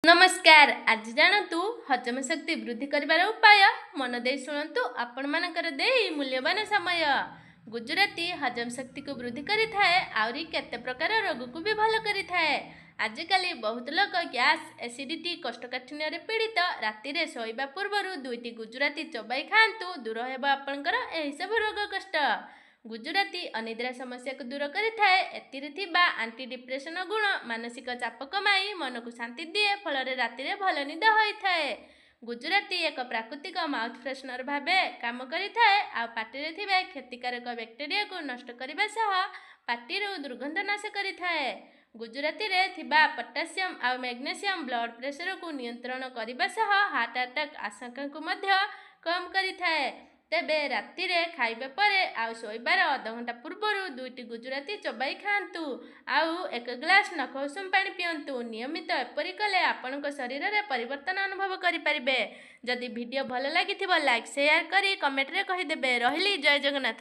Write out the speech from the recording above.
ନମସ୍କାର। ଆଜି ଜାଣନ୍ତୁ ହଜମ ଶକ୍ତି ବୃଦ୍ଧି କରିବାର ଉପାୟ। ମନ ଦେଇ ଶୁଣନ୍ତୁ, ଆପଣମାନଙ୍କର ଦେଇ ମୂଲ୍ୟବାନ ସମୟ। ଗୁଜୁରାତି ହଜମ ଶକ୍ତିକୁ ବୃଦ୍ଧି କରିଥାଏ, ଆହୁରି କେତେ ପ୍ରକାର ରୋଗକୁ ବି ଭଲ କରିଥାଏ। ଆଜିକାଲି ବହୁତ ଲୋକ ଗ୍ୟାସ୍, ଏସିଡିଟି, କୋଷ୍ଠକାଠିନ୍ୟରେ ପୀଡ଼ିତ। ରାତିରେ ଶୋଇବା ପୂର୍ବରୁ 2ଟି ଗୁଜୁରାତି ଚୋବାଇ ଖାଆନ୍ତୁ, ଦୂର ହେବ ଆପଣଙ୍କର ଏହିସବୁ ରୋଗ କଷ୍ଟ। ଗୁଜୁରାତି ଅନିଦ୍ରା ସମସ୍ୟାକୁ ଦୂର କରିଥାଏ। ଏଥିରେ ଥିବା ଆଣ୍ଟି ଡିପ୍ରେସନ ଗୁଣ ମାନସିକ ଚାପ କମାଇ ମନକୁ ଶାନ୍ତି ଦିଏ, ଫଳରେ ରାତିରେ ଭଲ ନିଦ ହୋଇଥାଏ। ଗୁଜୁରାତି ଏକ ପ୍ରାକୃତିକ ମାଉଥ୍ ଫ୍ରେଶନର ଭାବେ କାମ କରିଥାଏ, ଆଉ ପାଟିରେ ଥିବା କ୍ଷତିକାରକ ବ୍ୟାକ୍ଟେରିଆକୁ ନଷ୍ଟ କରିବା ସହ ପାଟିରୁ ଦୁର୍ଗନ୍ଧ ନାଶ କରିଥାଏ। ଗୁଜୁରାତିରେ ଥିବା ପଟାସିୟମ ଆଉ ମ୍ୟାଗ୍ନେସିୟମ ବ୍ଲଡ ପ୍ରେସରକୁ ନିୟନ୍ତ୍ରଣ କରିବା ସହ ହାର୍ଟ ଆଟାକ୍ ଆଶଙ୍କାକୁ ମଧ୍ୟ କମ୍ କରିଥାଏ। ତେବେ ରାତିରେ ଖାଇବା ପରେ ଆଉ ଶୋଇବାର ଅଧଘଣ୍ଟା ପୂର୍ବରୁ 2ଟି ଗୁଜୁରାତି ଚୋବାଇ ଖାଆନ୍ତୁ ଆଉ 1 ଗ୍ଲାସ୍ ନଖ ଉଷୁମ ପାଣି ପିଅନ୍ତୁ। ନିୟମିତ ଏପରି କଲେ ଆପଣଙ୍କ ଶରୀରରେ ପରିବର୍ତ୍ତନ ଅନୁଭବ କରିପାରିବେ। ଯଦି ଭିଡ଼ିଓ ଭଲ ଲାଗିଥିବ, ଲାଇକ୍, ସେୟାର କରି କମେଣ୍ଟରେ କହିଦେବେ। ରହିଲି, ଜୟ ଜଗନ୍ନାଥ।